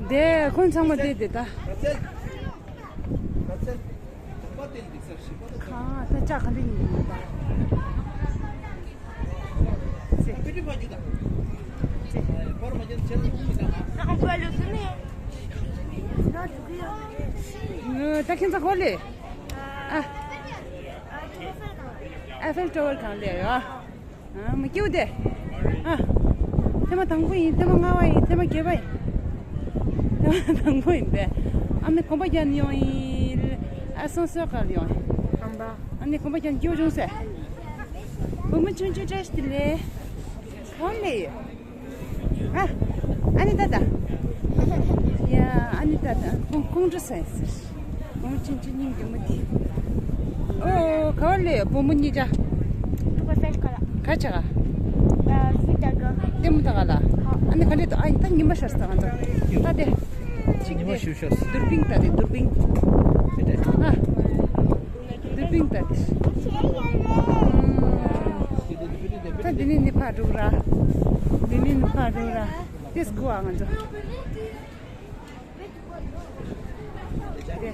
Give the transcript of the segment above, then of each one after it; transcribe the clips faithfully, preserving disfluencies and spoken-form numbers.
དེ་ཁོང་ཚང་མ་དེ་དེ་ད། གང་ད་ལྕགས་ག་འདྲ་ཡིན་ད། ད་ཁྱེད་ཚོ་གོ་ལེ། ཨ། ཨ་ཧྥེལ་ཊོ་ཝར་གང་ལེ་ཡོད། ཨ་མ་སྐྱིད་དེ། ཨ། ཐེངས་མ་དང་པོ་ཡིན། ཐེངས་མ་ལྔ་པ་ཡིན། ཐེངས་མ་བརྒྱད་པ་ཡིན། ཐེངས་མ་དང་པོ་ཡིན་པས། ཨ་ནི་གོམ་པ་རྒྱག་ནས་ཡོང་ཡིན། ཨ་སང་སོ་ག་ལ་ཡོང་ཡིན། གོམ་པ། ཨ་ནི་གོམ་པ་རྒྱག་ནས་སྐྱིད་པོ་བྱུང་ཟེར། བུ་མོ་ཆུང་ཆུང་བཀྲ་ཤིས་བདེ་ལེགས། གང་ལེ་ཡོད། ཨ། ཨ་ནི་ད་ད། ཡ། ཨ་ནི་ད་ད། ཁོང་ཁོང་ཁྲོ་ཟ་ཡིན་ཟེར། ཁོང་ཆུང་ཆུང་སྙིང་རྗེ་མོ་དེ། ཨོ་ག་བ་ལེ་བུ་མོ་གཉིས་ཀ། ཁ་ཆ་ག། ཨ་ཧྥེལ་ཊོ་ཝར། ལྟད་མོ་ལྟ་ག་ལ། ཨ་ནི་ག་ལེ་ད། ཨ་ད་ཉི་མ་ཤར་སོང་ང་ཚོ། ད་དེ། ཉི་མ་ཤར་ཤར། དུར་བིང་ལྟ་དེ་དུར་བིང་། ཨ། དུར་བིང་ལྟ་དེ། ད་འདི་ནས་ནི་ཕར་འགྲོ་ར། འདི་ནས་ནི་ཕར་འགྲོ་ར། དེ་སྐུ་ཨ་ང་ཚོ། དེ།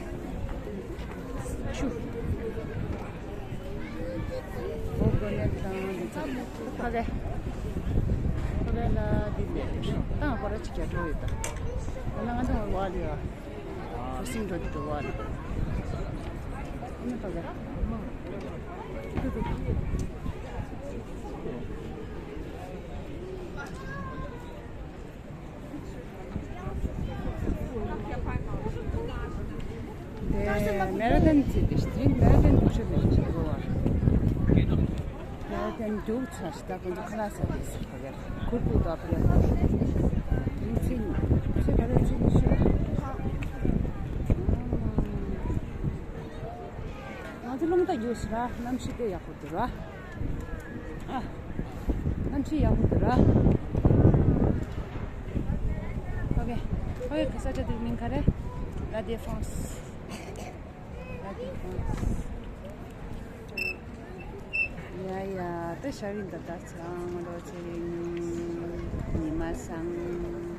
ཆུ། འོ་གོ་ནས་དང་འདི་ཚོ། ཕ་གི། ཕ་གི་ལ་འདི་ནས་ཏང་སྐོར་ར་ཅིག་རྒྱག་འགྲོ་ཡོད་ད། ང་ང་ཚོ་བ་ལི་ཡ། ཁོ་སིང་འགྲོ་འདི་འགྲོ་བ་ལི། ཨ་ནི་ཕ་གི། དེ་མེ་ར་ཐོན་ཚེ་དེ་ཞིག་མེ་ར་ཐོན་དུག་ཤོར་ནས་ཞིག་གོ་བ། མེ་ར་ཐོན་དུག་ཚ་ཞིག་ད་ཁོང་ཚོ་ཁ་ལག་ཟ་དེ་ཟེར་བ་རེད། ཁུར་ཁུར་དོ་བ་རེད། ཚེ་ཚེ་ག་རེ་ཚེ་ཉི་ཤུ་རེད། ང་ཚོ་རླུང་རྟ་རྒྱུགས་ཤིག་ར། གནམ་གཤིས་དཔེ་ཡག་པོ་འདུག་ར། ཨ། གནམ་གཤིས་ཡག་པོ་འདུག་ར། ཨོ་ཁེ། ཨོ་ཁེ། ས་ཆ་དེའི་མིང་ག་རེ། ལ་དེ་ཧྥོང་སི། ལ་དེ་ཧྥོང་སི། ཡ་ཡ། ད་ཤར་ཡིན་ད། ད་ཚང་མ་ལོ་ཚེ་རིང་། ཉི་མ་བཟང་།